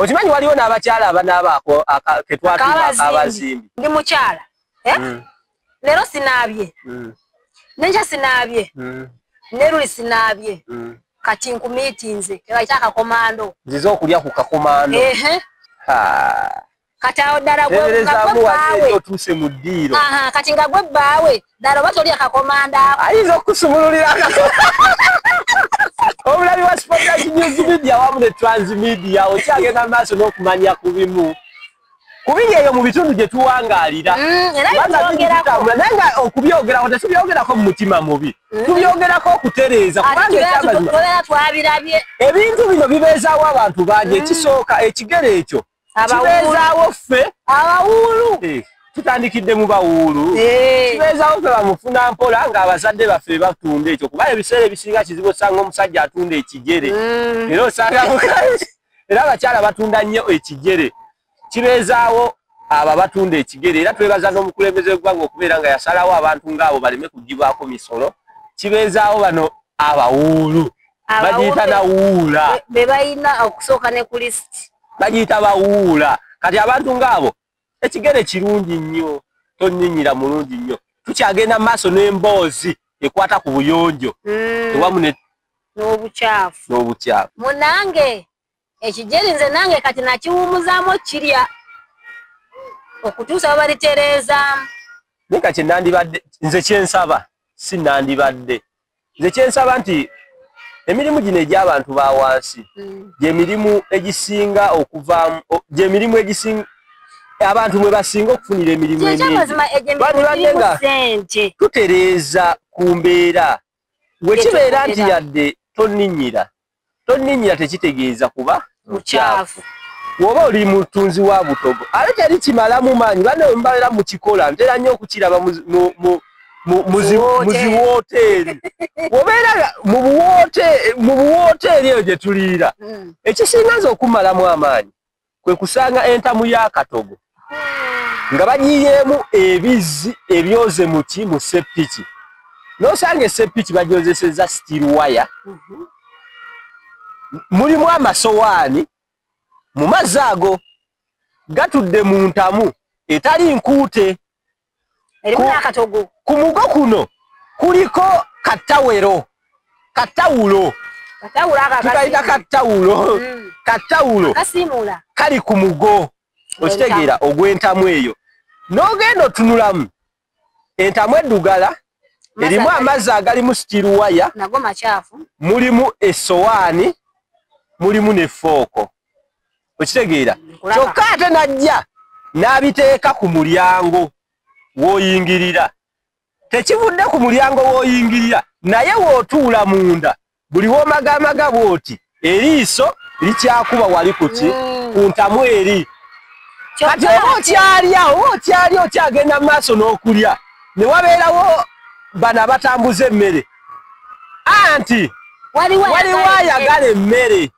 Okimanyi waliwo n'abakyala abanaabaako ketwatuuma akabazimbi. Ndi mukyala. Leero sinaabye. Nenkya sinaabye. Neruli sinaabye. Kati nkumiitinze kebayita akakomando. Nzize okulya ku kakomando. Kati awo ddala gwe otuuse mu ddiiro. Kati nga gwe bbaawe ddala oba tolya kakomando ako. Ayinza okusumululira akakomando. Omulabi wa Spotlight News Media wamu ne Transmedia okyagenda maaso n'okumanya ku bimu kubiri eyo mu bitundu gye tuwangaalira. Naye nga okubyogerako tetubyogerako mu mutima mubi, tubyogerako okutereeza, kubanga ekyamazima twabirabye. Ebintu bino bibeezaawo abantu bangi. Ekisooka ekigere ekyo kibeezaawo ffe abawuulu. Tutandikidde mu bawuulu. Kibeezaawo ffe bamufuna mpola ng'abazadde baffe batunda ekyo, kuba ebiseera ebisinga kizibu osanga omusajja atunda ekigere, era osanga era abakyala batunda nnyo ekigere. Kibeezaawo abo batunda ekigere, era twebaza n'omukulembeze w'eggwanga okubeera nga yasalawo abantu ng'abo baleme kugibwako misolo. Kibeezaawo bano abawuulu, bagiyita nawuula, be balina okusooka ne ku lisiti, bagiyita bawuula. Kati abantu ng'abo ekigere kirungi nnyo, tonyinyira mulungi nnyo. Tukyagenda mu maaso n'emboozi ekwata ku buyonjo ewamu n'obukyafu. N'obukyafu. Munange ekigere nze nange kati nakiwumuzaamu kirya okutuusa babalitereezaamu. Naye nga kyenandibadde nze kyensaba, si nandibadde nze kyensaba nti emirimu gino egy'abantu ba wansi gyemirimu egisinga okuvaamu, gyemirimu egisinga abantu mwe basinga okufunira emirimu emingi. Bandibadde nga tutereeza ku mbeera. Wekibeera nti yadde tonninnyira, tonninnyira tekitegeeza kuba mukyafu. Woba oli mutunzi wa butogo ate teri kimalamu maanyi, banne bwe mubabeera mukikola ntera nnyo okukiraba mu ziwooteeri. Wobeera mu buwooteeri eyo gye tuliira, ekisinga nze okumalamu amaanyi kwe kusanga entamu y'akatogo nga bagiyeemu ebizzi ebyoze muki mu seppiki. N'osanga esseppiki bagyozesezza steel wire, mulimu amasowaani mu mazzi ago gatudde mu ntamu etali nkuute. Ku mugo kuno kuliko katawero, katawulo, tukayita katawulo, katawulo kali ku mugo, okitegeera, ogw'entamu eyo. N'ogenda otunulamu entamu eddugala erimu amazzi agalimu steel wire, mulimu essowaani, mulimu n'effooko, okitegeera. Kyokka ate n'ajja n'abiteeka ku mulyango w'oyingirira. Tekivudde ku mulyango w'oyingirira, naye w'otuula munda buli w'omagamaga bw'oti eriiso likyakuba wali kuki ku ntamu eri. Kati oba okyalya, oba okyalya okyagenda mu maaso n'okulya, ne wabeerawo bano abatambuza emmere, anti waliwo ayagala emmere.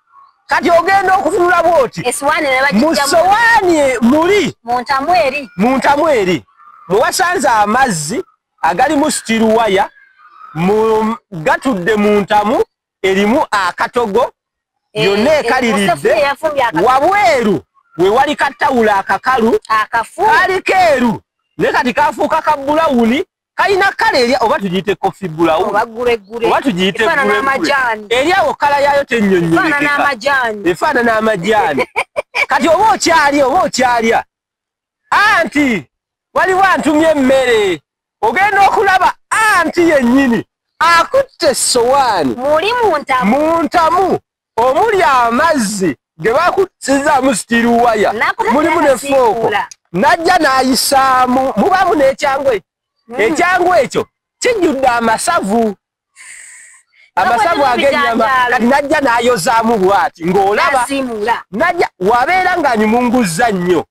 Kati ogenda okutunula bw'oti mu ssowaani muli mu ntamu eri mwe wasanze amazzi agalimu steel wire, gatudde mu ntamu erimu akatogo yonna ekaliridde. Wabweru we wali katawulo akakalu kaali keeru, naye kati kafuuka ka bulawuni, kalina color erya oba tugiyite coffee brown oba tugiyite eri awo, color yaayo tennyonnyolekeka, efaanana amajaani. Kati oba okyalya, oba okyalya, anti waliwo antumye emmere, ogenda okulaba anti yennyini akutte essowaani mu ntamu omuli amazzi ge bakutsizaamu steel wire, mulimu ne fooko, najja n'ayisaamu, mubaamu n'ekyangwe. Ekyangu ekyo kijjudde amasavu, amasavu ag'ennyama. Kati najja n'ayozaamu bw'ati ng'olaba najja wabeera ng'anyumunguzza nnyo,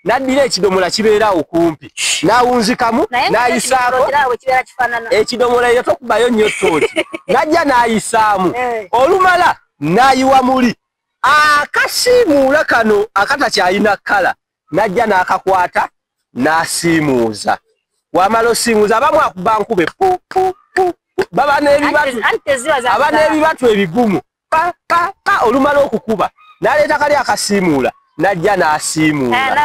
n'addira ekidomola kibeera awo kumpi n'awunzikamu n'ayisaako ekidomola eyo, tokubayo nnyo tooki, najja n'ayisaamu, olumala n'ayiwa muli akasiimuula kano akatakyalina color, najja n'akakwata n'asiimuuza. Wamala osiimuuza, abamu akuba nkube pu pu pu, baba n'ebibatu, aba n'ebibatu ebigumu, pa pa pa. Olumala okukuba N'aleeta kali akasiimuula, n'ajja n'asiimuula.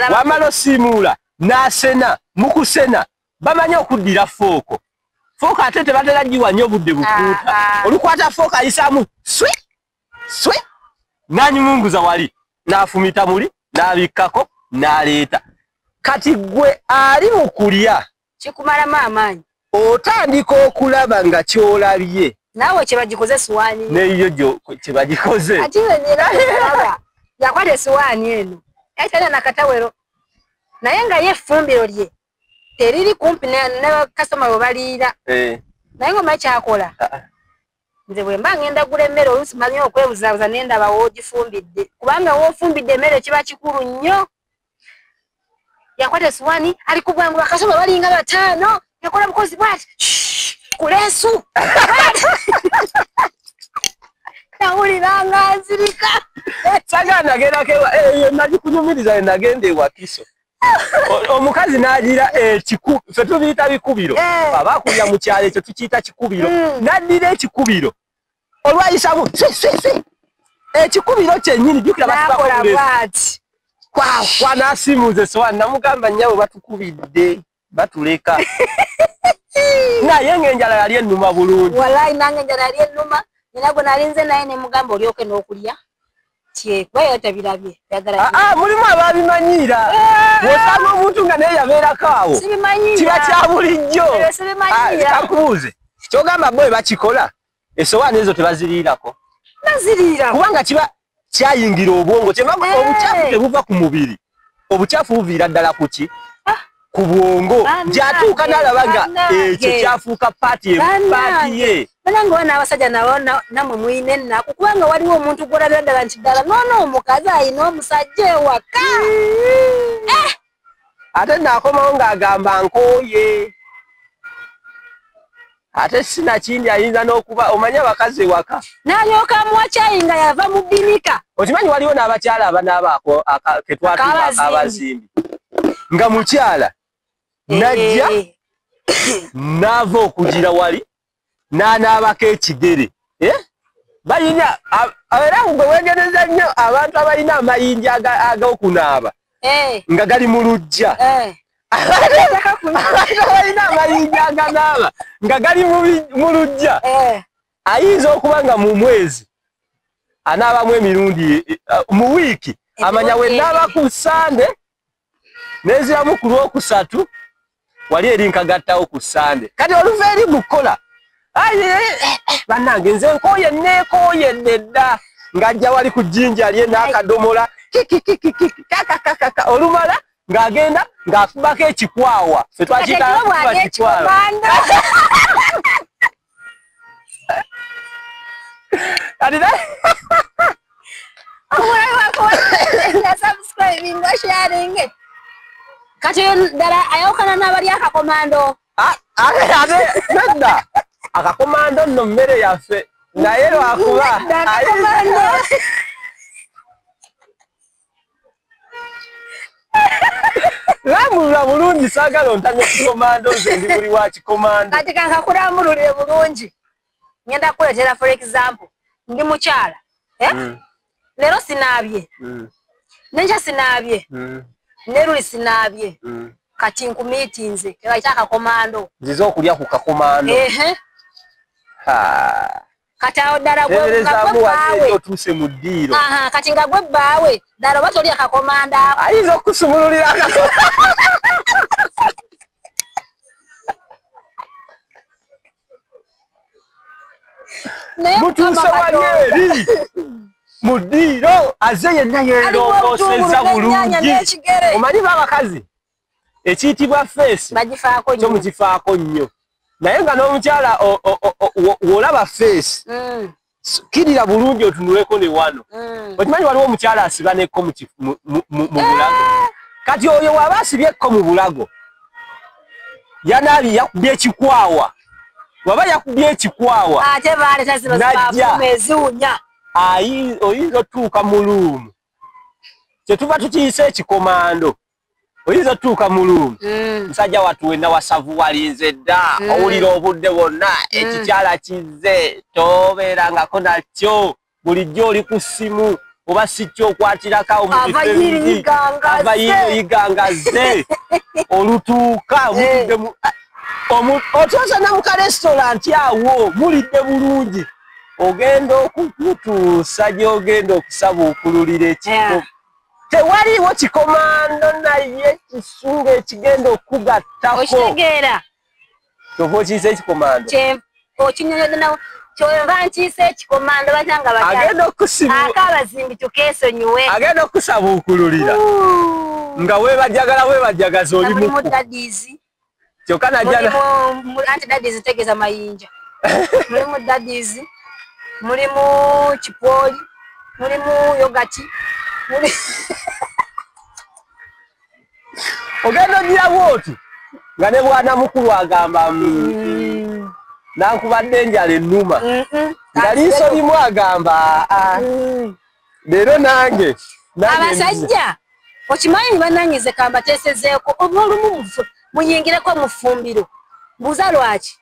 Wamala osiimuula, n'asena, mu kusena bamanyi okuddira fooko. Fooko ate tebatera giwa nnyo budde bukuuta. Olukwata fooko ayisaamu swi swi, n'anyumunguza wali, n'afumita muli, n'abikkako, n'aleeta. Kati gwe ali mu kulya kikumalamu amaanyi. Otandika okulaba nga ky'olabye. Naawe kye bagikoze essowaani. N'eyo kye bagikoze. Ati nera yakwata essowaani eno. Yaitana nakatawero. Naye nga ye effumbiro lye teriri kumpi ne kasitoma we baliira. Naye ng'omanyi ky'akola. Nze bwe mba ngenda gula emmere oluusi manyi okwebuzaabuza ne ndaba w'ogifumbidde. Kubanga w'ofumbidde emmere kiba kikulu nnyo. Yakwata essowaani ali ku bwangu bakasitoma balinga 5. Yakola bukozi bw'ati. Kuleesu. Nawulira nga nzirika. Saga nagendako eyo nagikunyumiriza nagenda e Wakiso. Omukazi n'agira ffe tubiyita bikubiro. Abakulira mu kyalo ekyo tukiyita kikubiro. N'addira ekikubiro. Olwayisamu swi swi swi. Ekikubiro kyennyini jjukira batukola bw'ati. Kwa n'asiimuuza essowaani namugamba nnyabo batukubidde batuleka. Naye ng'enjala yali ennuma bulungi. Wallahi nange enjala yali ennuma. Nina gwe nalinze naye ne mugamba olyoke n'okulya. Mulimu ababimanyiira. Bw'osanga omuntu nga naye yabeerako awo. Kiba kya bulijjo. Kakubuuze. Ky'ogamba bo bwe bakikola, essowaani ezo tebaziriirako. Baziriirako. Kubanga kiba kyayingira obwongo. Obukyafu tebuva ku mubiri. Obukyafu buviira ddala ku ki? Ku bwongo. Gy'atuuka n'alaba nga ekyo kyafuuka paati ye. Banange wana abasajja nabo namwe muyina ennaku kubanga waliwo omuntu gw'olabira ddala nti ddala noono omukazi ayina omusajja ewaka. Ate naakomawo ng'agamba nkooye. Ate sinakindi ayinza n'okuba omanyi abakazi ewaka. N'alyoka amuwa caayi nga yava mu bbinika. Okimanyi waliwo n'abakyala abanaabaako ke twatuuma abazimbi. Nga mukyala n'ajja n'ava okugira wali n'anaabako ekigere. Balina era gwe weegereza nnyo abantu abalina amayinja ag'okunaaba nga gali mu luggya. Abantu abalina amayinja aganaaba nga gali mu luggya ayinza okuba nga mu mwezi anaabamu emirundi mu wiiki amanya we naaba ku Sande n'enziramu ku Lwokusatu wali eri nkagattawo ku Sande. Kati oluva eri mu kukola bannange nze nkooye neekooyedde dda ng'ajja wali ku jjinja lye n'akadomola kikikikikikakakakaka olumala ng'agenda ng'akubako ekikwawa. Ffe twakiyita kikwawa. Kati Kati ddala ayawukana n'abali akakomando. Ate nedda akakomando nno mmere yaffe naye lwakuba lambulula bulungi saagala ontamye kikomando nze ndi buli wa kikomando. Kati kankakulambululire bulungi. Ngenda kukuleetera for example ndi mukyala. Leero sinaabye. N'enkya sinaabye. Neruli sinaabye. Kati nkumiitinze kebayita akakomando. Nzize okulya ku kakomando. Kati awo ddala gwe bbaawe otuuse mu ddiiro. Kati nga gwe bbaawe ddala oba tolya kakomando ako. Ayinza okusumululira akakomando. Mutuuse wali eri mu ddiiro azze yenna yeerongoosezza bulungi. Omanyi b'abakazi ekiyitibwa feesi kyo mukifaako nnyo. Naye nga n'omukyala w'olaba feesi kirira bulungi otunuleko ne wano. Okimanyi waliwo omukyala asiba n'ekko mu bulago. Kati oyo w'aba asibye ekko mu bulago yanaabye yakubye ekikwawa. Waba yakubye ekikwawa ate baleeta zino zibaafuuma eziwunya. Oyinza otuuka mu luumu. Kye tuva tukiyise ekikomando. Oyinza otuuka mu luumu. Musajja wattu wenna wasavu walinze dda. Owulira obudde bwonna ekikyala kizze tobeerangako nakyo. Bulijjo oli ku ssimu oba si kyo okwatirako awo mu bifo abayigangaze olutuuka mutudde otuusa ne mu karestaurant awo mulidde bulungi ogenda okukutuusa gy'ogenda okusabuukululira ekiko tewaliiwo kikomando naye kisunga ekigenda okugattako okitegeera kyova okiisa ekikomando okinyonyodde nawo kyova nkiisa ekikomando batanga agenda akaabazimbi tukeesonyiwe agenda okusabuukululira nga weebajjagala weebajjagaza oli muku kyokka najja anti daddies tegeeza mayinja mulimu daddies mulimu kipooli mulimu yogati ogenda ogira oti nga ne bwana mukulu agamba nankubadde enjala ennuma nga liiso limu agamba leero nange abasajja okimanyi bannange kambateesezeeko oba olumu muyingireko mu ffumbiro mbuuza lwaki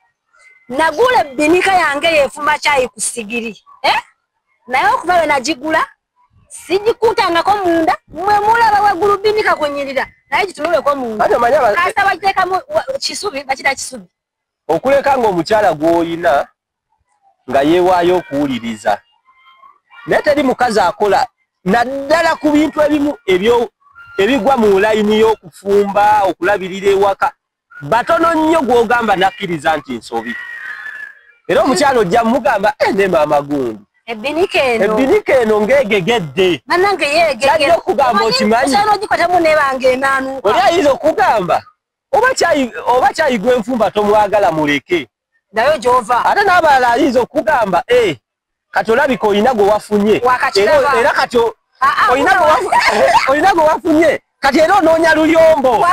nagula ebbinika yange yeefumba kyayi ku sigiri naye okuva lwe nagigula sigikuutangako munda mwe mulaba waggulu bbinika kunyirira naye gitunuleko munda kasita bagiteekamu kisubi bakita kisubi okuleka ng'omukyala gw'olina nga yeewaayo okuwuliriza naye teri mukazi akola naddala ku bintu ebimu ebigwa mu layini y'okufumba okulabirira ewaka batono nnyo gw'ogamba nakkiriza nti nsobi era omukyala ojja mugamba ne maama gundi ebbinika eno ng'egegedde bannange yeegegedde kyajja okugamba okimanyi ogikwatamu nebanga enaanuuka oli ayinza okugamba oba kyayi gw'enfumba tomwagala muleke nayo gy'ova ate n'abalala ayinza okugamba kati olabika olina gwe wafunye era kati olina gwe wafunye kati era onoonya luyombo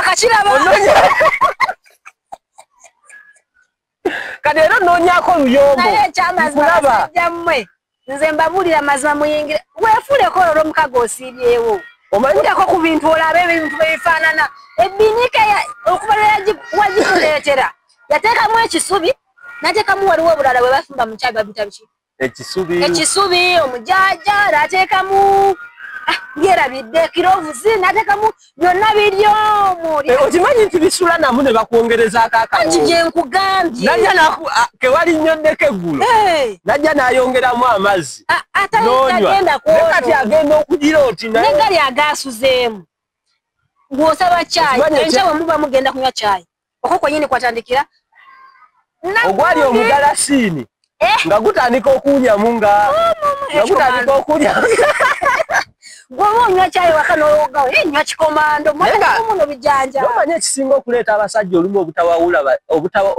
kati era onoonyako luyombo naye ekyamazima basajja mmwe nze mbabuulira mazima muyingire weefuuleko olwo omukago osiibyewo omanyirako ku bintu olabe ebintu bwe bifaanana ebbinika okuva lwe wagituleetera yateekamu ekisubi n'ateekamu waliwo obulala bwe bafumba mu kyayi babiyita biki ekisubi omujaaja n'ateekamu byerabidde kirovuzi n'ateekamu byonna biri omwo okimanyi nti bisula namu ne bakwongerezaako akawo gye nkugambye najja kewalinnyonneko eggulo najja n'ayongeramu amazzi n'onywa kati agenda okugira oti negali agaasuzeemu gw'osaba caayi enkya bwe muba mugenda kunywa caayi okwo kwennyini kwatandikira ogwali omudalasiini nga gutandika okuwunyamu nga gutandika okuwunya gwoba onywa caayi waka n'owogawo nywa kikomando muno bijanja omanyi ekisinga okuleeta abasajja olumu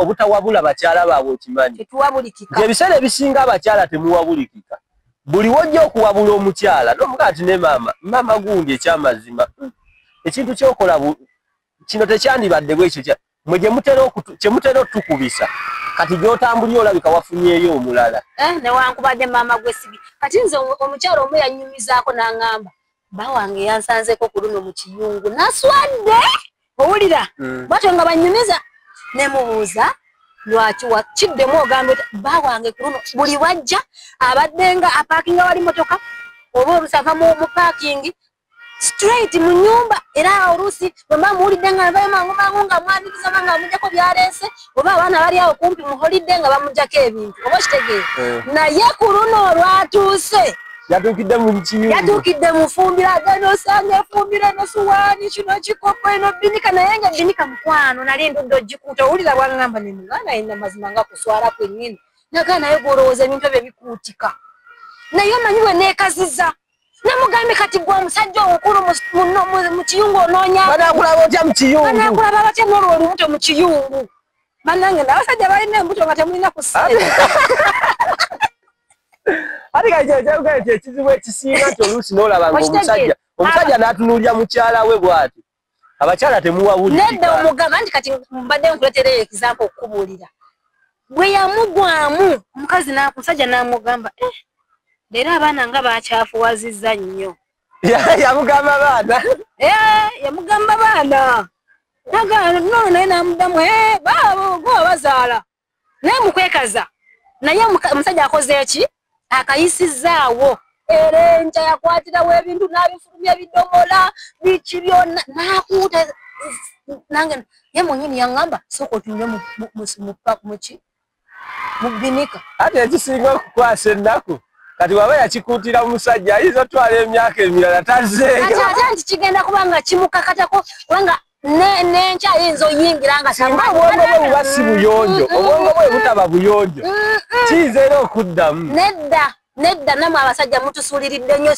obutawabula bakyala baabwe okimanyi tetuwabulikika ebiseera ebisinga abakyala temuwabulikika buli wojja okuwabula omukyala n'omugaa nti ne maama maama gundi ekyamazima ekintu kyokola kino tekyandibadde bwekyo mwe gyemutera otukubisa kati gy'otambulira olabika wafunyeeyo omulala newankubadde maama gwesibi kati nze omukyala omu yannyumizaako n'aŋŋamba bba wange yansanzeeko ku luno mu kiyungu naswadde owulira bwatyo nga bannyumiza ne mubuuza lwaki kiddemu ogambe bba wange ku luno buli wajja abadde nga apaakinga wali motoka oba oluusi ava mu paakingi straight mu nyumba era oluusi bwe mba muwulidde nga nvayo mangu mangu nga mwaniriza oba nga mujjako byaleese oba abaana bali awo kumpi mu holiday nga bamuggyako ebintu oba okitegeera naye ku luno olwatuuse yatuukidde mu kiyungu yatuukidde mu ffumbiro agenda osanga efumbiro eno suwaani kino kikopo eno bbinika naye nga ebbinika mukwano nali ndudde ogikuuta owulira bwangamba ne muganda ayina mazima nga kuswala kwennyini nagaa naye gw'olowooza ebintu ebyo bikuutika naye omanyi bwe neekaziza namugambe kati gwe omusajja omukulu mu kiyungu onoonya banaakulaba otya mu kiyungu banaakulaba batya n'olwo olubuto mu kiyungu bannange n'abasajja balina embuto nga temulina ku ssente ate kati nti ekizibu ekisinga nti oluusi n'olaba nga omusajja n'atunuulira mukyala we bw'ati abakyala temuwawulikika nedda omugamba nti kati mbadde nkuleetereyo example okukubuulira bwe yamugwamu omukazi omusajja n'amugamba leero abaana nga bakyafuwazizza nnyo yamugamba baana yamugamba baana nono naye n'amuddamu baabo gwe wabazaala naye mukwekaza naye omusajja akoze eki Akayisizaawo era enkya yakwatirawo ebintu n'abifulumya bidomola biki byonna n'akuuta nange ye mwennyini yaŋŋamba sooka otunule muki mu bbinika. Ate ekisinga okukwasa ennaku kati waba yakikuutira musajja ayinza otwala emyaka emirala tazeeyo. Kati ate nti kigenda kuba nga kimukakatako kubanga n'enkya ayinza oyingira nga singa obwongo bwe buba si buyonjo, obwongo bwe butaba buyonjo kiyinza era okuddamu. Nedda nedda, nammwe abasajja mutusuuliridde nnyo.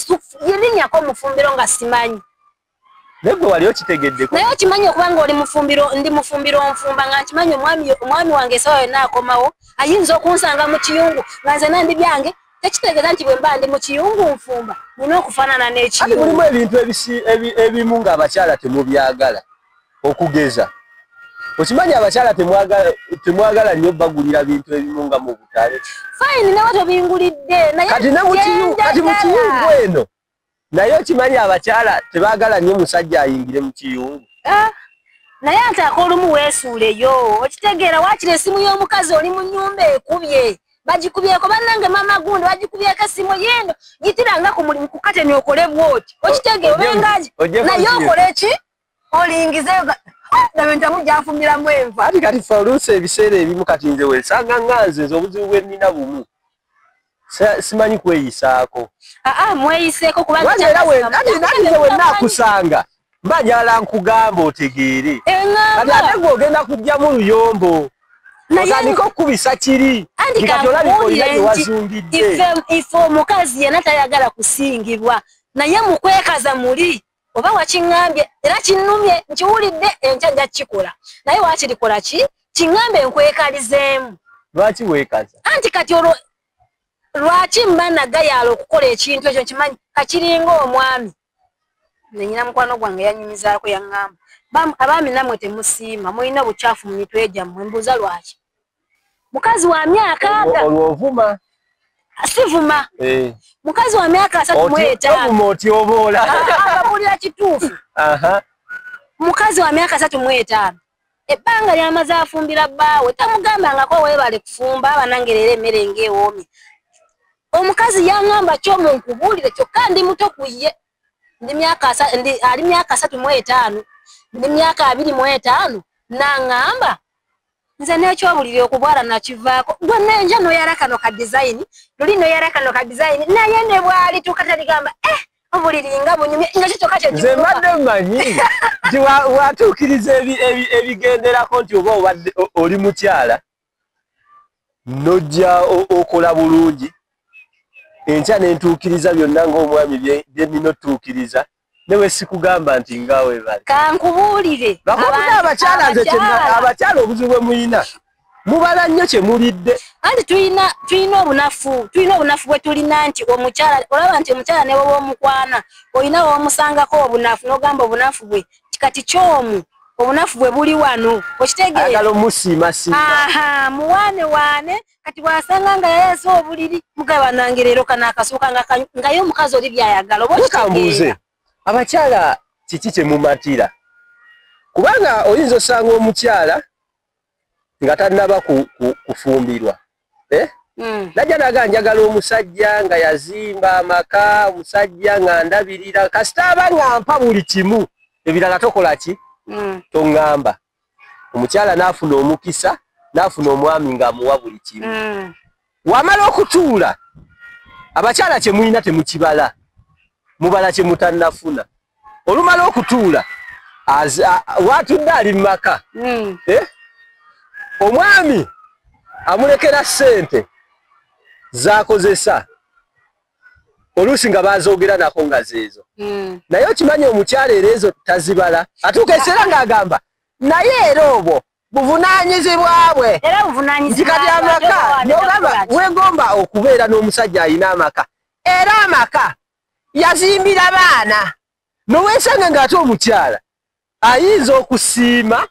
Linnyako mufumbiro nga simanyi. Naye gwe wali okitegeddeko? Naye okimanyi okuba nga oli mufumbiro, ndi mufumbiro nfumba nga nkimanyi omwami wange essaawa yonna akomawo ayinza okunsanga mu kiyungu nga nze nandi byange. Tekitegeeza nti bwe mba ndi mu kiyungu nfumba nina okufaanana n'ekiyungu. Ate mulimu ebintu ebimu ng'abakyala temubyagala okugeza. Okimanyi abakyala temwagala nnyo bagulira bintu ebimu nga mu butale. Fine, nawe tobingulidde. Kati ne mu kiyungu eno naye okimanyi abakyala tebaagala nnyo musajja ayingire mu kiyungu. Naye ate ak'olumu weesuuleyo okitegeera waakiri essimu y'omukazi oli mu nnyumba ekubye bagikubyeko bannange mama gundi bagikubyeko essimu yeno yitiranga ku mulimu ku kateni okole bw'oti okitegeera obengaji naye okole ki olingizeyo nabentamu gyafumbiramu enva. Ati kati ffe oluusi ebiseera ebimu kati nze wensanga nga nze obuzibu bwe nnina bumu simanyi kweyisaako. Mweyiseeko kubanga nze wenna akusanga mba njagala nkugamba otegeere. Kati ate gwe ogenda kujjamu luyombo otandika okukubisa kiri kati olabika olina gye wazumbidde. Ife omukazi yenna tayagala kusingibwa naye mukwekaza muli oba wakiŋŋambye era kinnumye nkiwulidde enkya nja kukikola naye waakirikola ki kiŋŋambe nkwekalizeemu. Lwaki weekaza? Anti kati olwo lwaki mba nagayaala okukola ekintu ekyo nkimanyi kakiringa omwami. Nnyina mukwano gwange yanyumizaako yaŋŋamba abaami nammwe temusiima mulina obukyafu mu mitwe gyammwe. Mbuuza lwaki? Mukazi wa myaka aga olwovuma sivuma. Mukazi wa myaka 35 ovuma otyoboola ababuulira kituufu. Mukazi wa myaka 35 ebbanga lyamaze afumbira bbaawe tamugambangako weebale kufumba abanange leero emmere ng'ewoomye. Omukazi yaŋŋamba kyomu nkubuulire kyokka ndi muto ku ye ali myaka 35 ndi myaka 25 n'aŋŋamba nze n'ekyobuliri okubwala nakivaako gwe nenja noyala kano ka design luli noyala kano ka design naye ne bwali tuuka taligamba obuliri nga bunyumye nga kyo kyokka kye nze mbadde mmanyi nti watuukiriza ebigenderako nti oba obadde oli mukyala nojja okola bulungi enkya ne ntuukiriza byonna ng'omwami bye nnina otuukiriza newe sikugamba nti nga weebale. Kankubuulire lwakuba abakyala nze abakyala obuzibu bwe mulina mubala nnyo kye mulidde. Anti tulina obunafu bwe tulina nti omukyala olaba nti omukyala ne bw'oba omukwana olina w'omusangako obunafu n'ogamba obunafu bwe kati kyomu obunafu bwe buli wano okitegeera. Ayagala omusiimasiima. Muwaane waane kati bw'asanga nga yayeesa obuliri mugaba nange leero kano akasuuka nga ye omukazi oli by'ayagala oba okitegeera. Abakyala kiki kye mumatira? Kubanga oyinza osanga omukyala nga tannaba kufumbirwa najja naga njagala omusajja nga yazimba amaka, omusajja nga ndabirira kasita aba nga mpa buli kimu ebirala tokola ki toŋŋamba. Omukyala n'afuna omukisa n'afuna omwami ng'amuwa buli kimu. Wamala okutuula abakyala kye mulina temukibala mubala kye mutannafuna. Olumala okutuula watudde ali mu maka omwami amulekera ssente z'akozesa oluusi nga bazoogera nako nga zeezo. Naye okimanyi omukyala era ezo tazibala atuuka ekiseera ng'agamba naye era obwo buvunaanyizibwa bwe nti kati amaka n'ogamba weegomba okubeera n'omusajja alina amaka era amaka yazimbira baana noweesanga ng'ate omukyala ayinza okusiima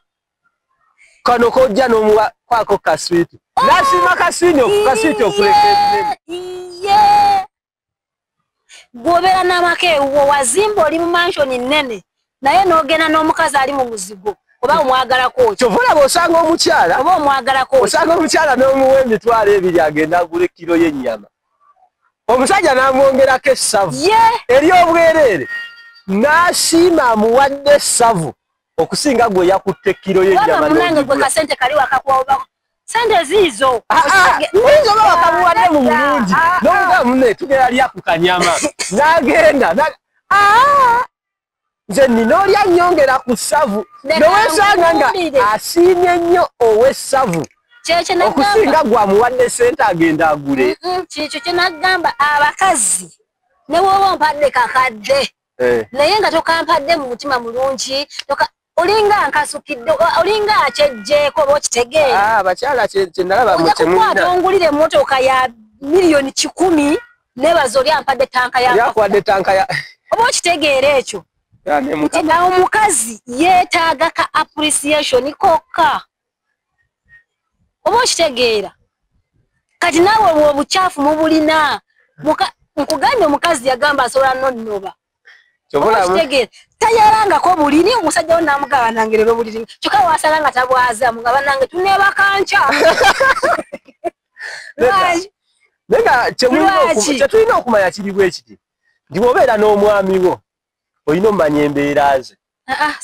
kano kojja n'omuwa kwako kaswiti n'asiima kaswiti okuleka ebinene. Bw'obeera n'amaka ewuwo wazimba oli mu mansioni nnene naye n'ogenda n'omukazi ali mu muzigo oba omwagalako ki? Kyova olaba osanga omukyala oba omwagalako osanga omukyala n'omuwa 20,000 agenda agula ekkiro y'ennyama. Omusajja n'amwongerako essavu ery'obwereere, n'asiima amuwadde essavu okusinga gwe yakutte kiro y'ennyama. Munange gwe kasente kali wakakuwa sente ziizo. Oyinza oba wakamuwadde mu bulungi n'omugamba munne tugenda lya ku kanyama n'agenda nze nina olya nnyongera ku ssavu, nowesanga nga asiimye nnyo ow'essavu okusinga gwamuwadde sente agenda agule. Kikyo kye nagamba abakazi ne bw'oba ompadde kakadde naye nga tokampadde mu mutima mulungi, olinga nkasukidde, olinga akyejjeeko oba okitegeera. Abakyala kye nalaba mu kyemulina ongulire emmotoka ya 1,000,000 nebaza oli ampadde tanka ya yakuwadde tanka ya oba okitegeera ekyo. Nti omukazi yeetaaga ka appreciation kokka oba okitegeera. Kati naawe obwo obukyafu mubulina. Nkugambye omukazi yagamba asobola nonnoba. Okitegeera tayalangako buliri, omusajja wo n'amugaba nange leero buliri, kyokka wasala nga tabwaza mugaba nange tuneebaka nkya. Naye nga kyetulina okumanya kiri bwe kiti nti bw'obeera n'omwami wo olina omumanya embeera ze.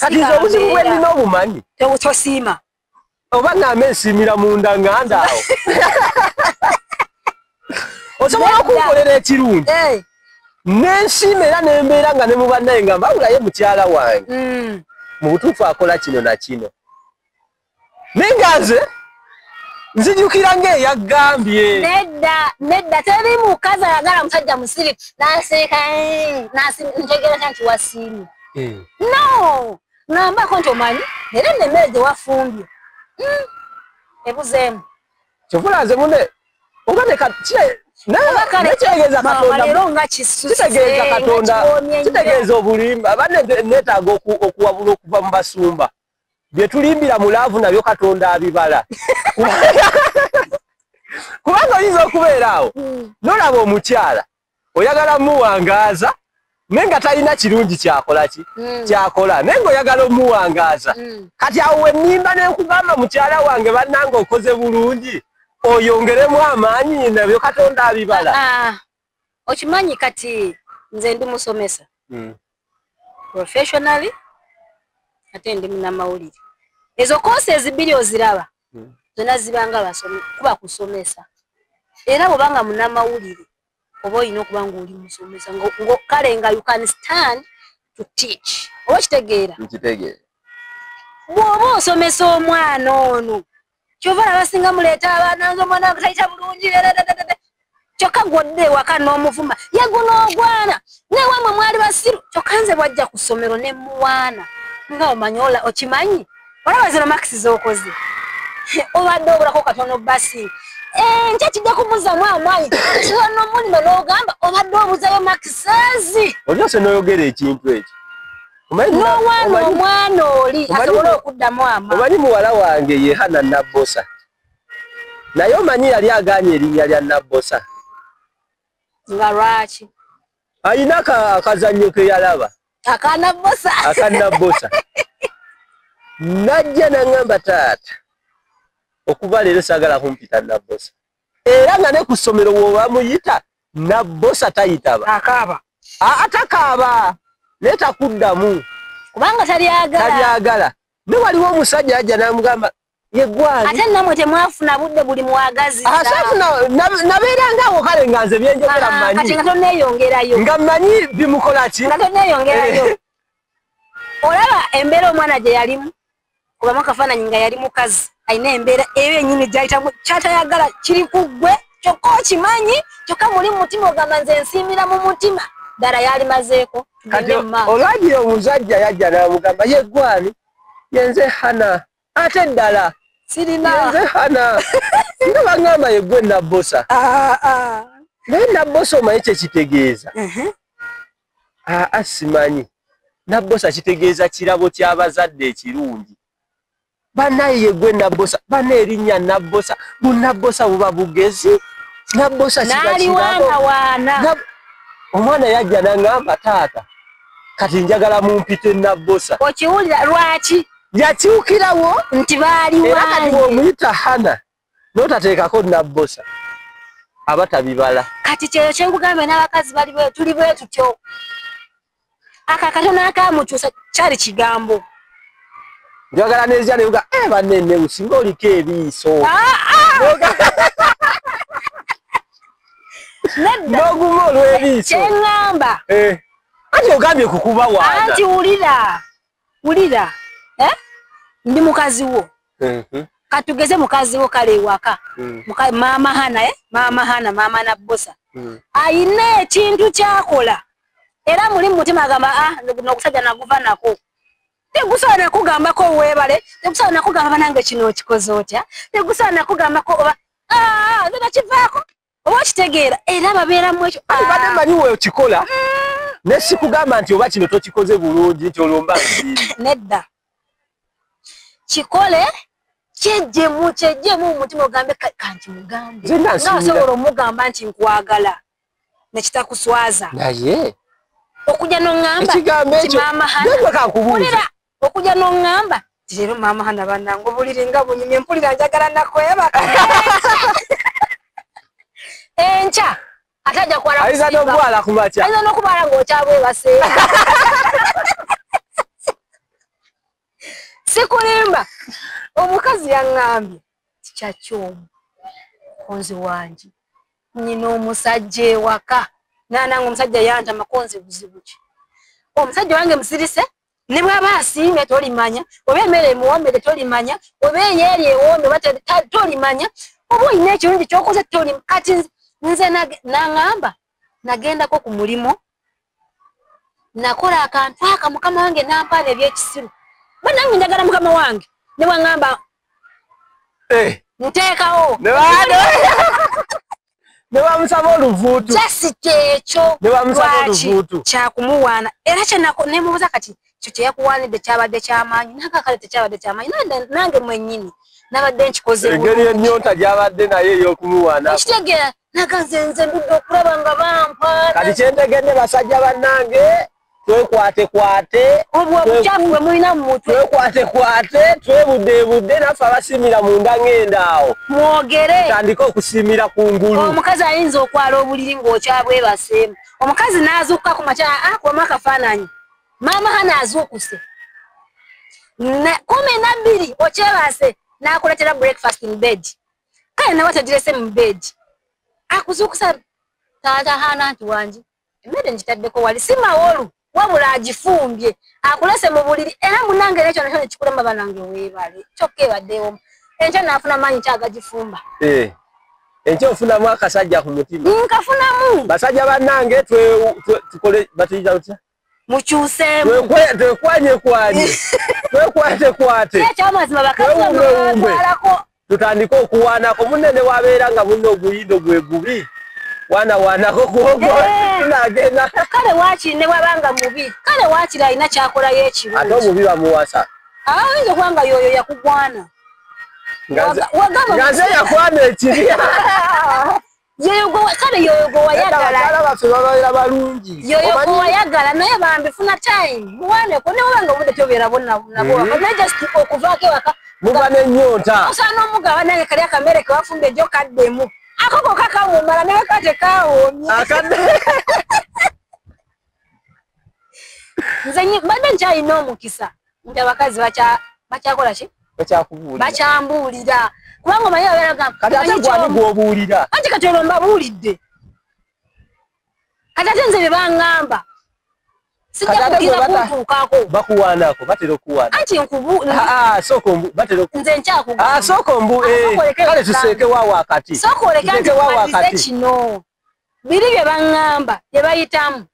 Kati nze obuzibu bwe nnina obumanyi tosiima oba ŋŋamba ensiimira munda ŋŋanda awo. Osobola okunkolera ekirungi nensiima era nembeera nga ne mu bannaye nga mbawulaye mukyala wange mu butuufu akola kino na kino, naye nga nze nzijukira ng'eyagambye. Nedda nedda, teri mukazi ayagala musajja musirifu n'aseeka ntegeera nti wasiimye. No, ŋŋambako nti omanyi era nno emmere gye wafumbye ebuzeemu. Kyovula nze munne oba nekitegeeza Katonda, kitegeeza obulimba. Banne neetaaga okuwabula okuva mu basumba. Bye tulimbira mu laavu nabyo Katonda abibala. Kubanga oyinza okubeera awo n'olaba omukyala oyagala muwangaaza naye nga talina kirungi kyakola ki kyakola, naye ng'oyagala omuwangaaza. Kati awo wennimba ne nkugamba mukyala wange bannange okoze bulungi oyongeremu amaanyi nabyo Katonda abibala. Okimanyi kati nze ndi musomesa professionally ate ndi munnamawulire. Ezo courses bbiri oziraba zonna zibanga kuba kusomesa, era bw'obanga munnamawulire oba olina okuba ng'oli musomesa kale nga you can stand to teach. Oba okitegeera? Nkitegeera. Bw'oba osomesa omwana ono kyova abasinga muleeta abaana nze omwana wange tayita bulungi, kyokka gw'odda ewaka n'omuvuma ye guno ogwana newamwe mwali basiru, kyokka nze bw'ajja ku ssomero ne muwaana nga omanyi okimanyi olaba zino makisi z'okoze obadde obulako katono basi nkya kijja kumuzzamu amaanyi kizonomulimo n'ogamba obadde obuzayo makisezi. Olyose n'oyogera ekintu ekyo n'owaana omwana oli asobole okuddamu amaanyi. Omanyi muwala wange ye Hana Nabbosa, naye omanyi yali agaanye erinnya lya Nabbosa. Nga lwaki? Alina akazannyo ke yalaba akanabbosa. Akanabbosa. Najja n'aŋŋamba taata okuva leero saagala kumpita Nabbosa, era nga ne ku ssomero bw'oba muyita Nabbosa tayitaba. Akaaba. Atakaaba naye takuddamu kubanga talyagala. Ne waliwo omusajja yajja n'amugamba ye gwani. Ate nammwe temwafuna budde buli mwagazisa. Nabeeranga awo kale nga nze byenjogera mmanyi. Kati nga tonneeyongerayo. Nga mmanyi bimukola ki? Nga tonneeyongerayo. Olaba embeera omwana gye yalimu kubamu akafaananyi nga yali mukazi alina embeera eyo yennyini gy'ayitamu ky'atayagala kiri ku ggwe kyokka okimanyi kyokka muli mu mutima ogamba nze nsiimira mu mutima ddala yalimazeeko. Kati olwagira omusajja yajja n'amugamba ye gwani ye nze Hana ate ddala sirina ye nze Hana nga baŋŋamba ye ggwe Nabbosa. Naye Nabbosa omanyi kye kitegeeza? Simanyi. Nabbosa kitegeeza kirabo ky'abazadde ekirungi. Bannaye ye ggwe Nabbosa, banna erinnya Nabbosa, bunnabbosa buba bugezi. Nabbosa kiba kirabo. Omwana yajja n'aŋŋamba taata kati njagala mumpite Nabbosa. Okiwulira lwaki? Yakyukirawo nti baali era kati bw'omuyita Hana n'otateekako Nabbosa aba tabibala. Kati kyeyo kyenkugambye n'abakazi bali tuli bwe tutyo. Aka katono akamukyusa kyali kigambo. Njagala nezja ne uga banene usinga oliko ebiiso. Noguma olw'ebiiso. Kyeŋŋamba. Anti ogambye kukuba waana. Anti wulira. Wulira. Ndi mukazi wo. Katugeze mukazi wo kale ewaka. Maama Hana maama Hana, maama Nabbosa. Ayina ekintu kyakola. Era muli mu mutima agamba n'okusajja naguva nako. Tegusaana kugambako weebale, tegusaana kugamba banange kino okikoze otya, tegusaana kugambako oba nze nakivaako. Oba okitegeera era babeeramu ekyo. Badde mmanyi we okikola ne sikugamba nti oba kino tokikoze bulungi nti olwo mba nedda. Kikole kyejjemu kyejjemu mu mutima ogambe kankimugambe. Nga osobola omugamba nti nkwagala ne kitakuswaza. Naye okujja n'oŋŋamba nti maama Hana, okujja n'oŋŋamba nti leero maama Hana bannange obuliri nga bunyumye mpulira njagala nakwebaka. Enkya ate ajja kwala ayinza n'okwala ku makya. Ayinza n'okubala ng'okyabwebase. Sikulimba. Omukazi yaŋŋambye kikyakyomu mukonzi wange nnyina omusajja ewaka nanange omusajja yantama konzi buzibu ki. Omusajja wange musirise ne bw'aba asiimye tolimanya, oba emmere emuwoomedde tolimanya, oba eyeeri ewoomye oba tolimanya, oba olina ekirungi ky'okoze tolimanya. Kati nze naŋŋamba nagendako ku mulimu nakola akantu aka mukama wange nampaana ebyekisiru. Bannange njagala mukama wange ne bw'aŋŋamba nteekawo. Ne bamusaba oluvuutu. Just ekyo. Ne bamusaba oluvuutu. Kyakumuwaana. Era ne mubuuza kati kyo kye yakuwaanidde kyabadde kyamaanyi, nange kale tekyabadde kyamaanyi, nange mwennyini nabadde nkikoze bulungi. Engeri ennyonta gy'abadde naye ey'okumuwaana. Okitegeera naga nze ndudde okulaba nga bampaana. Kati kye ntegedde basajja bannange twekwatekwate. Obwo obukyafu bwe mulina mu mutwe. Twekwatekwate, twebuddeebudde naffe abasimira munda ng'enda awo. Mwogere. Tutandike okusimira ku ngulu. Omukazi ayinza okwala obuliri ng'okyabwebaseemu. Omukazi n'azuukuka ku makya akubamu akafaananyi. Maama Hana azuukuse. 12 okyebase n'akuleetera breakfast in bed. Kale nawe tagirese mu bed. Akuzuukusa taata Hana nti wangi. Emmere ngitaddeko wali si mawolu. Wabula agifumbye akulese mu buliri era munange n'ekyo nakyo ne kikulema bannange weebale kyokka ebaddewo enkya naafuna maanyi kyagagifumba. Enkya ofunamu akasajja ku mutima. Nkafunamu. Basajja bannange tukole batuyita tutya? Mukyuseemu. Twekwanyekwanye. Twekwatekwate. Ekyamazima bakazi batwalako. Tutandike okuwaanako munne ne wabeera nga munne oguyindo gwe gubi. Wana wanako kuogo tunagenda. Kale waaki ne bw'abanga mubi, kale waakiri alina kyakolayo ekirungi. Ate omubi bamuwasa. Ayinza okuba nga yoyo yakugwana. Nga nze yakwana ekibi. Kale yoyo gwe wayagala. Abakyala baffe babeera balungi. Yoyo gwe wayagala naye bambi funa time. Muwaneko ne bw'oba nga obudde tobeera nabo. Naye just okuvaako ewaka. Muba n'ennyonta. Osaana omugaba nange kali akamere ke wafumbye jjo kaddemu. Akoko kakawumala naye kate kawoomye. Nze mbadde nkyalina omukisa nti abakazi bakyakola ki? Bakyakubuulira. Bakyambuulira. Kubanga omanyi babeera bagamba. Kati ate gwe ani gw'obuulira? Anti kati olwo mbabuulidde. Kati ate nze bye baŋŋamba. Sijja kukkiriza kuntuukako. Bakuwaanako, batera okuwaana. Anti sooka batera nze nkyakugamba. Sooka kale tuseeke waawo akati. Sooka oleke nti mmalirize kino. Biri bye baŋŋamba, bye bayitamu.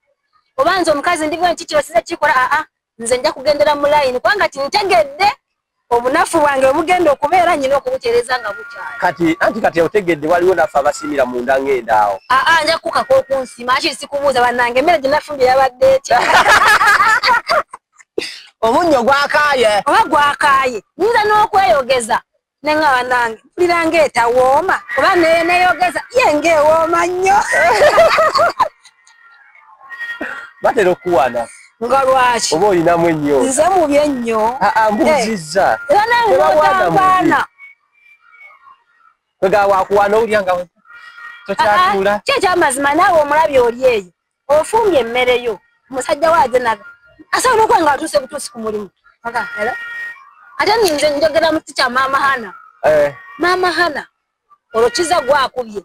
Oba nze omukazi ndi bwe nti kino sizze kukikola, nze nja kugendera mu layini kubanga kintegedde obunafu bwange obugenda okubeera nnyina okubutereeza nga bukyali. Kati anti kati otegedde waliwo naffe abasimira munda ng'enda awo. Nja kukaka okunsima akiri sikubuuza bannange emmere gye nafumbye yabadde etya. Omunnyo gwakaaye. Oba gwakaaye. Nnyinza n'okweyogeza ne ŋŋamba bannange mpulira ng'etawooma oba neeyogeza ye ng'ewooma nnyo. Batera okuwaana. Nga lwaki? Oba olinamu ennyo. Nze mubi ennyo. Mbuuzizza. Era nange n'otampaana. Kwegamba wakuwaana owulira nga Tokyatuula. Ki ekyamazima naawe omulabi oli eyo ofumbye emmere yo omusajja waaje naga asobola okuba nga atuuse butuusi ku mulimu. Ate nze njogera mu kiti kya Maama Hana. Maama Hana olwo kiza gwakubye.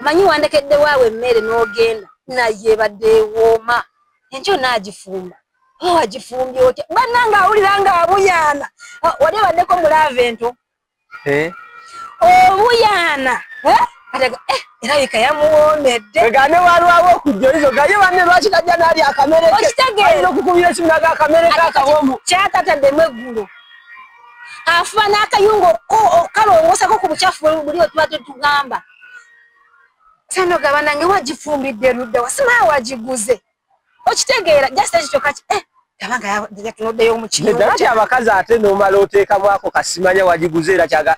Omanyi wandekedde waawe emmere n'ogenda naye ebadde ewooma enkyo naagifumba. Wagifumbye otya? Bannange awulira nga abuyaana. Wali obaddeko mu laava ento? Obuyaana. Erabika yamuwoomedde. Wegane walwawo okujja oyinza ogaye banne lwaki tajja n'alya akamere ke. Okitegeera. Ayinza okukubira esimu n'aga akamere ke akawoomu. Kyatataddemu eggulo. Afuba n'akayungu okukalongoosako ku bukyafu buli bwe tuba tetugamba. Sano gaba nange wagifumbidde ludda wa simanyi wagiguze. Okitegeera just ekyo kyokka abanga yatunuddeyo mu kiyungu. Nedda nti abakazi ate n'omala oteekamu ako kasimanya wagiguze era kyaga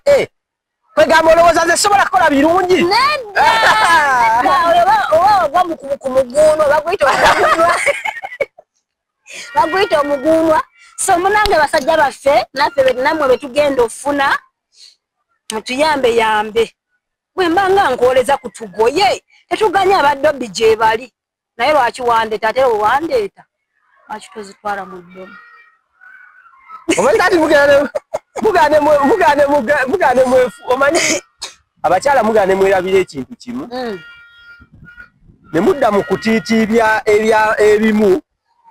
kwegamba olowooza nze sobola kukola birungi. Nedda oba ogwa ku muguunwa baguyita omuguunwa. Baguyita omuguunwa. So munange basajja baffe naffe nammwe be tugenda ofuna mutuyambe yambe. Bwe mba nga nkwoleza ku tugoye tetuganya abaddobi gye bali. Naye lwaki wandeeta ate wandeeta lwaki tozitwala mu ddobo? Omanyi kati mugane mwefu omanyi abakyala mugane mwerabira ekintu kimu. Ne mudda mu kutiitiibya ebimu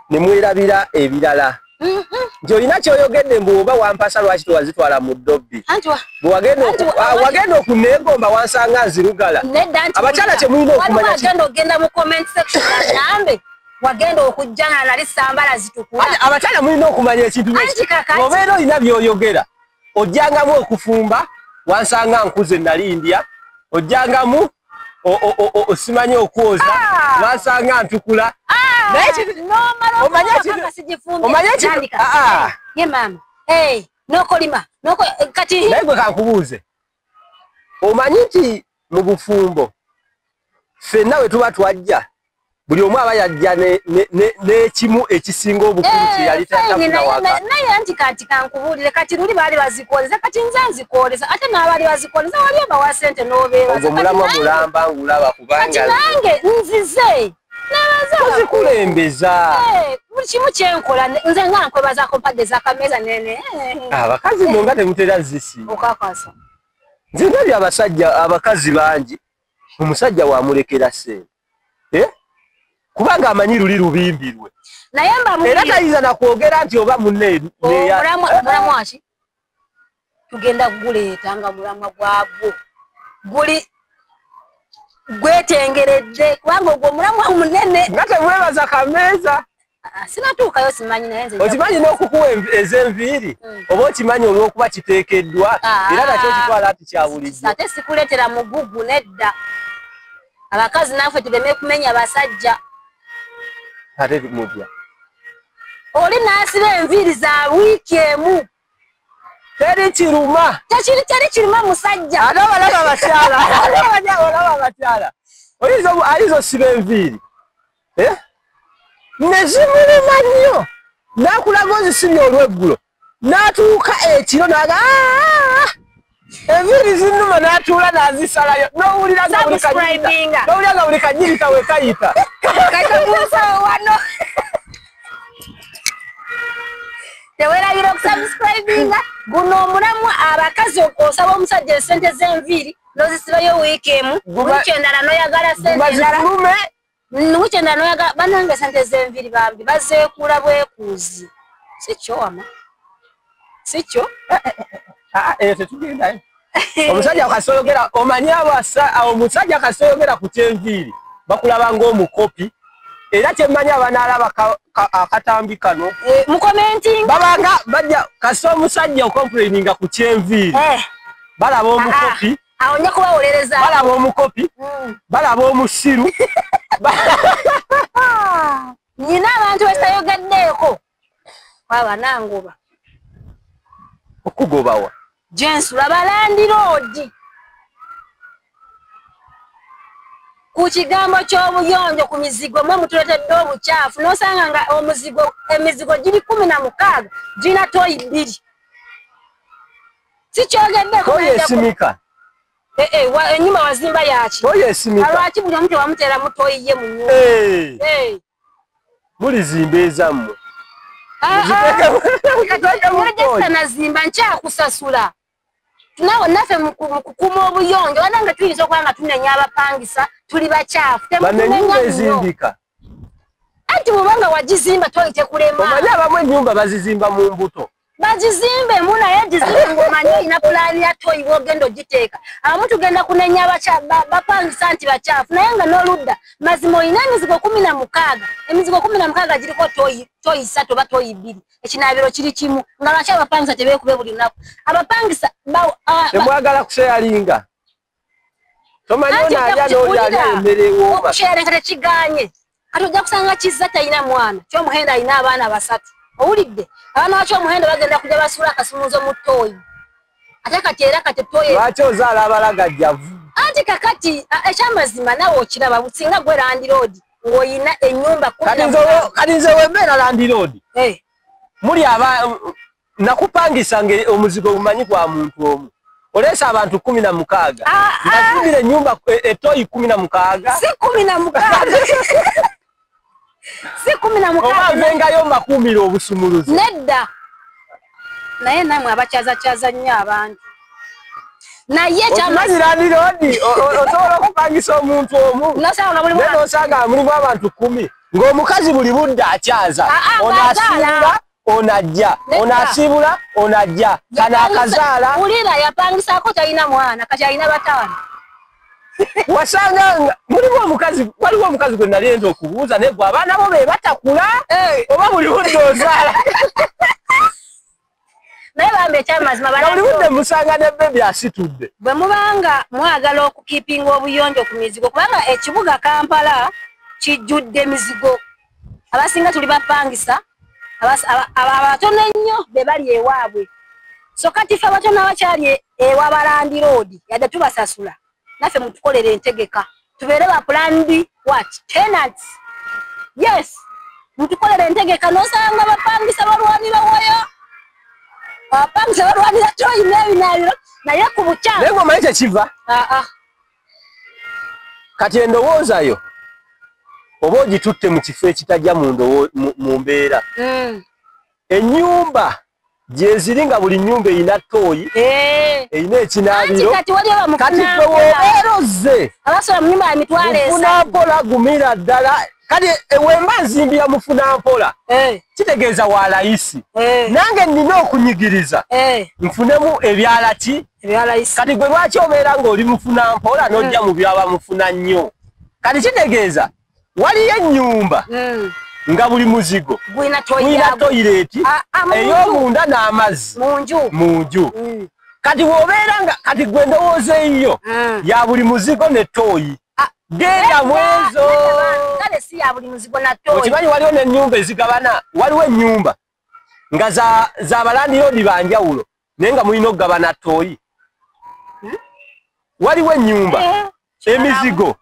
ne mwerabira ebirala. Nti olina ky'oyogedde mbu oba wampasa lwaki tewazitwala mu ddobbi. Wagenda okuneegomba wansanga nzirugala. Abakyala kye mulina okumanya wagenda ogenda mu comment section agambe wagenda okujja nga nali sambala zitukula. Abakyala mulina okumanya ekintu obeera olina by'oyogera. Ojjangamu okufumba wansanga nkuze nali ndya. Ojjangamu osimanyi okwoza wansanga ntukula. Naye gwe kankubuuze omanyi nti mu bufumbo ffenna we tuba twajja buli omu aba yajja n'ekimu ekisinga obukulu kye yali tatafuna waka. Naye anti kati kankubuulire kati luli baali bazikoleza kati nze nzikoleza ate n'abaali bazikoleza wali obawa ssente n'obeebaza. Ogwo mulamwa mulamba ngulaba kubanga kati nange nzize ozikulembeza. Buli kimu kyenkola nze nga nkwebazaako mpadde z'akameeza nene. Abakazi nno nga temutera zisi. Okakasa. Nze ndabye abasajja abakazi bangi omusajja wamulekera ssente. Kubanga amanyi luli lubimbirwe. Naye mba era tayinza na kwogera nti oba munne mulamwa ki? Tugenda kuguleeta nga mulamwa gwagwo. Guli gwetengeredde kubanga ogwo mulamwa munene. Nga temwebaza kameeza. Sinatuukayo simanyi naye nze. Okimanyi n'okukuwa ez'enviiri oba okimanyi olw'okuba kiteekeddwa era nakyo kitwala nti kya bulijjo. Ate sikuleetera mugugu nedda. Abakazi naffe tuleme kumenya basajja. Ate mutya. Oli n'asiba enviiri za wiiki emu. Teri kiruma. Teri kiruma musajja. Ate abalaba abakyala. Olaba abakyala. Ayinza osiba enviiri. Ne zimuluma nnyo. N'akulaga ozisibye olw'eggulo. N'atuuka ekiro n'aga enviiri zinnuma n'atuula n'azisalayo. N'owulira nga buli kanyirika we kayita. Katuusa wano. Tewerabira okusubscribinga. Guno omulamwa abakazi osaba omusajja esente z'enviiri n'ozisibayo wiiki emu. Wiiki endala n'oyagala sente endala. Wiiki endala n'oyagala bannange sente z'enviiri bambi bazeekuula bwekuuzi. Si kyo wama? Si kyo? Eyo tetugendayo. Omusajja akasoyogera omanyi omusajja akasoyogera ku ky'enviiri bakulaba ng'omukopi. Era kyemmanyi abanaalaba akatambi kano mukomentinga babanga bajja kasi omusajja okomplaininga ku ky'enviiri balaba omukopi. Awo nja kubawolereza. Balaba omukopi, balaba omusiru. Nina abantu besayogeddeeko waba nangoba. Okugobawa jensula balandiroodi ku kigambo ky'obuyonjo ku mizigo mwe mutuleetedde obukyafu n'osanga nga omuzigo emizigo giri 16 girina toyi 2. Sikyogeddeko. Toyi esimika. Enyumba wazimba yaki? Toyi esimika. Lwaki buli omu tewamuteeramu toyi ye mu nyumba? Mulizimba ezammwe. Nazimba nkyakusasula. Nawe naffe mu kukuuma obuyonjo banange tuyinza okuba nga tunenya abapangisa tuli bakyafu. Banennyumba ezimbika. Anti bw'obanga wagizimba toyi tekulema. Omanyi abamu ennyumba bazizimba mu mbuto. Bagizimbe mu naye gizimbe ng'omanyi olina pulaani ya toyi bw'ogenda ogiteeka. Abamu tugenda kunenya bapangisa nti bakyafu naye nga n'oludda mazima olina emizigo 16. Emizigo 16 giriko toyi 3 oba toyi 2. Ekinaabiro kiri kimu nga lwaki abapangisa tebeekube buli lunaku. Abapangisa temwagala kusheyalinga. Tomanyi ono alya n'oli alya emmere ewooma. Okusheyalinga tekigaanye. Kati ojja kusanga Kizza talina mwana, Kyomuhendo alina abaana 3. Owulidde abaana ba Kyomuhendo bagenda kujja basuula akasumuuzo mu ttooyi. Ate kati era kati ttooyi lwaki ozaala abalagajjavu? Anti kakati ekyamazima naawe okiraba singa gwe landiroodi ng'olina ennyumba. Kati nze wembeera landiroodi muli aba nakupangisa nga omuzigo ogumanyi gwa muntu omu. Oleesa abantu 16. Nazimbira ennyumba ettooyi 16. Si 16. Si 16. Oba nvengayo mbakuumira obusumuluzo. Nedda. Naye nammwe abakyazakyaza nnyo abantu. Naye okimanyi landiroodi osobola okupangisa omuntu omu. N'osanga mulimu abantu 10 ng'omukazi buli budde akyaza. Ono asiibula onajja, ono asiibula onajja, kano akazaala. Wulira yapangisaako talina mwana kati alina 5. Wasanga mulimu omukazi, waliwo omukazi gwe nali nza okubuuza naye gwe abaana bo be batakula oba buli budde ozaala. Naye bambi ekyamazima buli budde musanga ne bebi asitudde. Bwe mubanga mwagala okukiipinga obuyonjo ku mizigo kubanga ekibuga Kampala kijjudde emizigo. Abasinga tuli bapangisa abatono ennyo be bali ewaabwe. So kati ffe abatono abakyali ewa balandiroodi yadde tubasasula naffe mutukolere entegeka tubeere ba planned what tenants. Yes, mutukolere entegeka n'osanga bapangisa balwanira waya, bapangisa balwanira toyi n'ebinaabiro naye ku bukyamu. Naye ng'omanyi kyekiva? Kati endowoozayo oba ogitutte mu kifo ekitajja mu mbeera. Ennyumba gyeziri nga buli nnyumba erina ttooyi, erina ekinaabiro. Kati ffe w'obeera ozze mufuna mpola gumira ddala. Kati wemba nzimbira mufuna mpola kitegeeza wa layisi. Nange nnina okunyigiriza nfunemu ebyala ki? Kati gwe lwaki obeera ng'oli mufuna mpola n'ojja mu byaba mufuna nnyo? Kati kitegeeza waliyo ennyumba nga buli muzigo gulina toyireeti ey'omunda n'amazzi mu nju. Kati bw'obeera nga kati gwe ndowooza eyiyo ya buli muzigo ne ttooyi. Genda mwezo. Okimanyi waliwo n'ennyumba ezigabana, waliwo ennyumba nga za balandiroodi ba njawulo naye nga mulina okugabana ttooyi. Waliwo ennyumba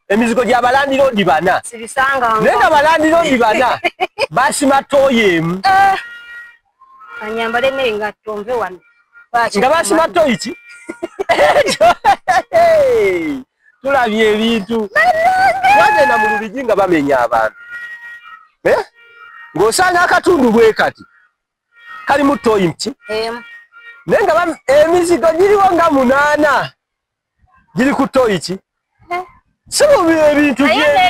emizigo gya balandiroodi 4 naye nga balandiroodi 4 basima ttooyi emu. Nga basima ttooyi ki? Tulabye ebintu. Twagenda mu Lubigi nga bamenya abantu. Ng'osanga akatundu bwe kati kalimu ttooyi mki? Naye nga emizigo giriwo nga 8 giri ku ttooyi ki? Si bubi ebintu naye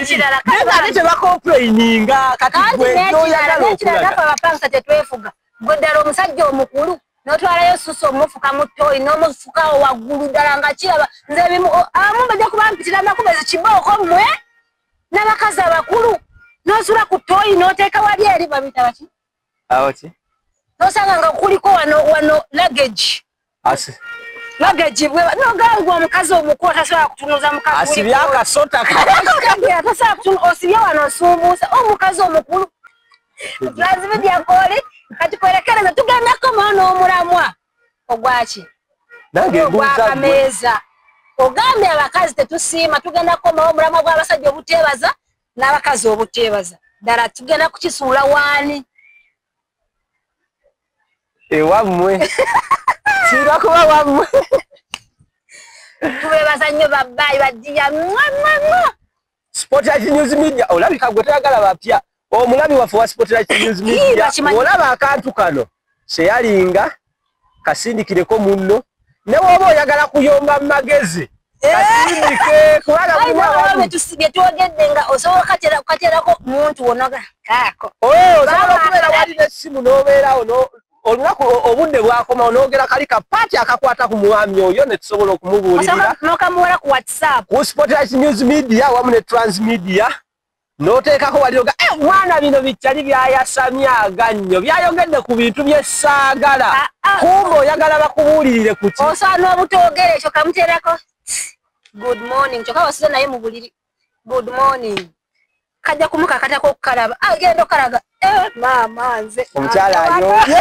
ate tebakomplaininga. Kati gwe n'oyagala okulaga. Abapangisa tetwefuga. Gwe ddala omusajja omukulu n'otwalayo susu omufuka mu ttooyi n'omufukawo waggulu ddala nga kiraba. Nze ebimu abamu bajja kuba mpitira amakubezi kibooko mmwe n'abakazi abakulu n'osula ku ttooyi n'oteeka wali eri babiyita baki? Awo ki? N'osanga nga kuliko wano luggage. Luggage bwe n'ogamba omukazi omukulu tasobola kutunuza mukazi. Asibye akasota. Tasobola kutunuza osibye wano osumbuusa omukazi omukulu. Transmedia koli kati kwerekereza tugendako mwana omulamwa ogwaki? Nange mbuuza ogambye abakazi tetusiima tugenda kukomawo omulamwa gw'abasajja obuteebaza n'abakazi obuteebaza. Ddala tugenda kukisuula waani? Ewammwe. Kirina kuba wammwe. Tubebaza nnyo babbayi baddiya mwa mwa mwa. Spotlight News Media olabika gwe toyagala bapya. Omulabi waffe wa Spotlight News Media olaba akantu kano seyalinga kasindikireko munno ne woba oyagala kuyomba mu magezi kasindike kubanga mulimu abantu byetwogedde nga osobola kukaterako muntu wonoga kaako. Osobola okubeera wali n'essimu n'obeerawo olunaku obudde bwakomawo n'ogera kali kapaati akakwata ku mwami oyo ne tusobola okumubuulirira n'okamuwala ku WhatsApp ku Spotlight News Media wamu ne Transmedia n'oteekako wali oga mwana bino bikyali byayasamya agannyo byayogedde ku bintu bye saagala kumbe oyagala bakubuulirire ku ki. Osobola n'obutoogera ekyo kamuteerako good morning kyokka wasuze naye mu buliri good morning kajja kumukakatako okukalaba agenda okukalaga maama nze omukyala ayombye.